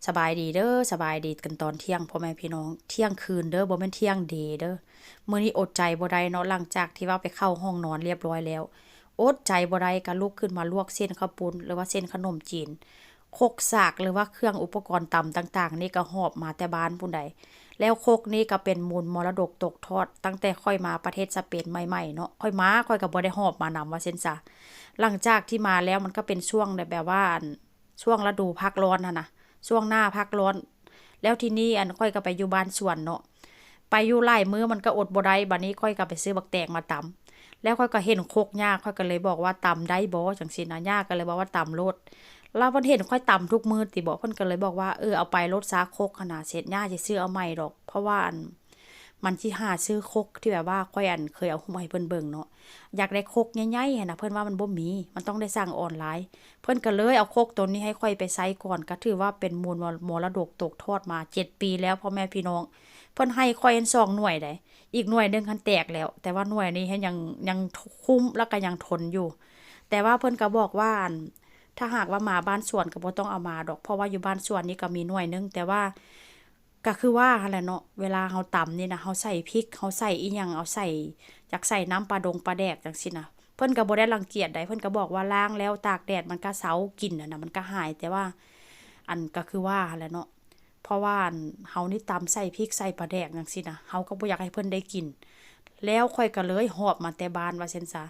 ສະບາຍດີເດີ ສະບາຍດີກັນຕອນທ່ຽງ ພໍ່ແມ່ພີ່ນ້ອງ ທ່ຽງຄືນເດີ ບໍ່ແມ່ນທ່ຽງເດເດີ. ມື້ນີ້ອົດໃຈບໍ່ໄດ້ເນາະ ຫຼັງຈາກທີ່ວ່າໄປເຂົ້າຫ້ອງນອນລຽບຮ້ອຍແລ້ວ ອົດໃຈບໍ່ໄດ້ ກໍລຸກຂຶ້ນມາລວກເສັ້ນເຂົ້າປຸ້ນ ຫຼືວ່າເສັ້ນຂະໜົມຈີນ ຄົກສາກ ຫຼືວ່າເຄື່ອງອຸປະກອນຕຳຕ່າງໆ ນີ້ກໍຫອບມາແຕ່ບ້ານພຸ້ນໃດ໋. ແລ້ວຄົກນີ້ກໍເປັນມູນມໍລະດົກຕົກທອດ ຕັ້ງແຕ່ຂ້ອຍມາປະເທດສະເປນໃໝ່ໆ ເນາະ ຂ້ອຍມາ ຂ້ອຍກໍບໍ່ໄດ້ຫອບມານຳວ່າຊັ້ນຊະ. ຫຼັງຈາກທີ່ມາແລ້ວ ມັນກໍເປັນຊ່ວງແບບວ່າ ອັນ ຊ່ວງລະດູພັກຮ້ອນຫັ້ນນະ ຊ່ວງໜ້າພັກຮ້ອນ. ແລ້ວທີນີ້ ອັນ ຂ້ອຍກໍໄປຢູ່ບ້ານສວນເນາະ ໄປຢູ່ຫຼາຍມື້ມັນກໍອົດບໍ່ໄດ້ ບາດນີ້ຂ້ອຍກໍໄປຊື້ບັກແຕງມາຕຳ ແລ້ວຂ້ອຍກໍເຫັນຄົກຍ່າ ຂ້ອຍກໍເລີຍບອກວ່າ ຕຳໄດ້ບໍ່ ຈັ່ງຊີ້ນະ ຍ່າກໍເລີຍບອກວ່າ ຕຳໂລດ. ລາວເພິ່ນເຫັນຂ້ອຍຕຳທຸກມື້ຕິບໍ ເພິ່ນກໍເລີຍບອກວ່າ ເອີ ເອົາໄປໂລດຊາ ຄົກຫັ້ນນະ ເສດຍ່າຊິຊື້ເອົາໃໝ່ດອກ ເພາະວ່າ ອັນ ມັນຊິຫາຊື້ຄົກທີ່ແບບວ່າຂ້ອຍ ອັນ ເຄີຍເອົາຮູບໃຫ້ເພິ່ນເບິ່ງເນາະ ຢາກໄດ້ຄົກໃຫຍ່ໆຫັ້ນນະ ເພິ່ນວ່າມັນບໍ່ມີ ມັນຕ້ອງໄດ້ສັ່ງອອນລາຍ. ເພິ່ນກໍເລີຍເອົາຄົກໂຕນີ້ໃຫ້ຂ້ອຍໄປໃຊ້ກ່ອນ ກໍຖືວ່າເປັນມູນມໍລະດົກຕົກທອດມາເຈັດປີແລ້ວ ພໍ່ແມ່ພີ່ນ້ອງ. ເພິ່ນໃຫ້ຂ້ອຍອັນສອງໜ່ວຍໃດ໋ ອີກໜ່ວຍໜຶ່ງຫັ້ນແຕກແລ້ວ ແຕ່ວ່າໜ່ວຍນີ້ຍັງ ຍັງຄຸ້ມ ແລ້ວກໍຍັງທົນຢູ່. ແຕ່ວ່າເພິ່ນກໍບອກວ່າ ອັນ ຖ້າຫາກວ່າມາບ້ານສວນກໍບໍ່ຕ້ອງເອົາມາດອກ ເພາະວ່າຢູ່ບ້ານສວນນີ້ກໍມີໜ່ວຍໜຶ່ງ ແຕ່ວ່າ ກໍຄືວ່າຫັ້ນແຫຼະເນາະ ເວລາເຮົາຕຳນີ້ນະ ເຮົາໃສ່ພິກ ເຮົາໃສ່ອີ່ຫຍັງ ເອົາໃສ່ ຢາກໃສ່ນ້ຳປາດົງປາແດກຈັ່ງຊີ້ນະ ເພິ່ນກໍບໍ່ໄດ້ລັງກຽດໃດ໋ ເພິ່ນກໍບອກວ່າລ້າງແລ້ວຕາກແດດມັນກໍເຊົາ ກິ່ນຫັ້ນນະ ມັນກໍຫາຍ. ແຕ່ວ່າ ອັນ ກໍຄືວ່າຫັ້ນແຫຼະເນາະ ເພາະວ່າ ອັນ ເຮົານີ້ຕຳໃສ່ພິກໃສ່ປາແດກຈັ່ງຊີ້ນະ ເຮົາກໍບໍ່ຢາກໃຫ້ເພິ່ນໄດ້ກິນ ແລ້ວຂ້ອຍກໍເລີຍຫອບມາແຕ່ບ້ານວ່າຊັ້ນຊະ.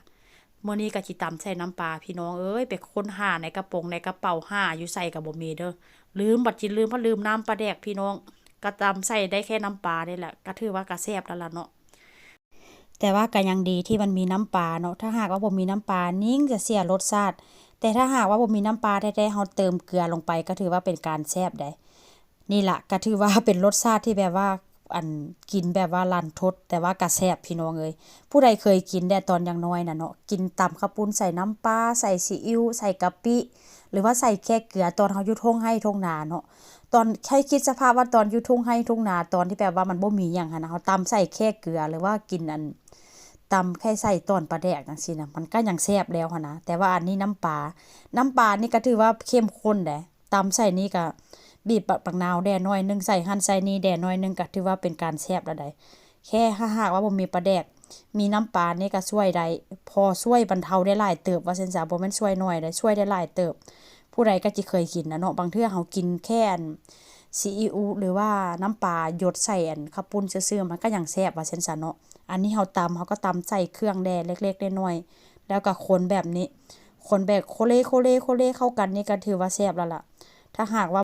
ມື້ນີ້ກໍຊິຕຳໃສ່ນ້ຳປາ ພີ່ນ້ອງເອີຍ ໄປຄົ້ນຫາໃນກະໂປງໃນກະເປົາ ຫາຢູ່ໃສກໍບໍ່ມີເດີ ລືມ ບັດຊິລືມ ພັດລືມນ້ຳປາແດກ ພີ່ນ້ອງ ກໍຕຳໃສ່ໄດ້ແຄ່ນ້ຳປານີ້ແຫຼະ ກໍຖືວ່າກໍແຊບແລ້ວລະເນາະ. ແຕ່ວ່າກໍຍັງດີທີ່ມັນມີນ້ຳປາເນາະ ຖ້າຫາກວ່າບໍ່ມີນ້ຳປາ ຍິ່ງຈະເສຍລົດຊາດ. ແຕ່ຖ້າຫາກວ່າບໍ່ມີນ້ຳປາແທ້ໆ ເຮົາເຕີມເກືອລົງໄປ ກໍຖືວ່າເປັນການແຊບໃດ໋. ນີ້ລະ ກໍຖືວ່າເປັນລົດຊາດທີ່ແບບວ່າ ອັນ ກິນແບບວ່າລັນທົດ ແຕ່ວ່າກໍແຊບ ພີ່ນ້ອງເອີຍ. ຜູ້ໃດເຄີຍກິນແດ່ຕອນຍັງນ້ອຍນະເນາະ ກິນຕຳເຂົ້າປຸ້ນໃສ່ນ້ຳປາ ໃສ່ຊີອິ້ວ ໃສ່ກະປິ ຫຼືວ່າໃສ່ແຄ່ເກືອ ຕອນເຮົາຢູ່ທົ່ງໄຮ່ທົ່ງນາເນາະ ຕອນ ໃຫ້ຄິດສະພາບວ່າຕອນຢູ່ທົ່ງໄຮ່ທົ່ງນາ ຕອນທີ່ແບບວ່າມັນບໍ່ມີຫຍັງຫັ້ນນະ ເຮົາຕຳໃສ່ແຄ່ເກືອ ຫຼືວ່າກິນ ອັນ ຕຳແຄ່ໃສ່ຕອນປາແດກຈັ່ງຊີ້ນະ ມັນກໍຍັງແຊບແລ້ວຫັ້ນນະ. ແຕ່ວ່າອັນນີ້ນ້ຳປາ ນ້ຳປານີ້ກໍຖືວ່າເຂັ້ມຂຸ້ນໃດ໋ ຕຳໃສ່ນີ້ກະບີບບັກ ບັກນາວແດ່ໜ້ອຍໜຶ່ງ ໃສ່ຫັ້ນໃສ່ນີ້ແດ່ໜ້ອຍໜຶ່ງ ກະຖືວ່າເປັນການແຊບແລ້ວໃດ໋. ແຄ່ຖ້າຫາກວ່າບໍ່ມີປາແດກ ມີນ້ຳປານີ້ກະຊ່ວຍໄດ້ ພໍຊ່ວຍບັນເທົາໄດ້ຫຼາຍເຕີບວ່າຊັ້ນຊະ ບໍ່ແມ່ນຊ່ວຍໜ້ອຍໃດ໋ ຊ່ວຍໄດ້ຫຼາຍເຕີບ. ຜູ້ໃດກໍຊິເຄີຍກິນນະເນາະ ບາງເທື່ອເຮົາກິນແຄ່ອັນ ຊີອິ້ວ ຫຼືວ່ານ້ຳປາຢົດໃສ່ອັນເຂົ້າປຸ້ນຊື່ໆ ມັນກໍຍັງແຊບວ່າຊັ້ນຊະເນາະ. ອັນນີ້ເຮົາຕຳ ເຮົາກໍຕຳໃສ່ເຄື່ອງແດ່ເລັກໆນ້ອຍໆ ແລ້ວກໍຄົນແບບນີ້ ຄົນແບບໂຄເລ ໂຄເລ ໂຄເລເຂົ້າກັນນີ້ກໍຖືວ່າແຊບແລ້ວລະ. ຖ້າຫາກວ່າ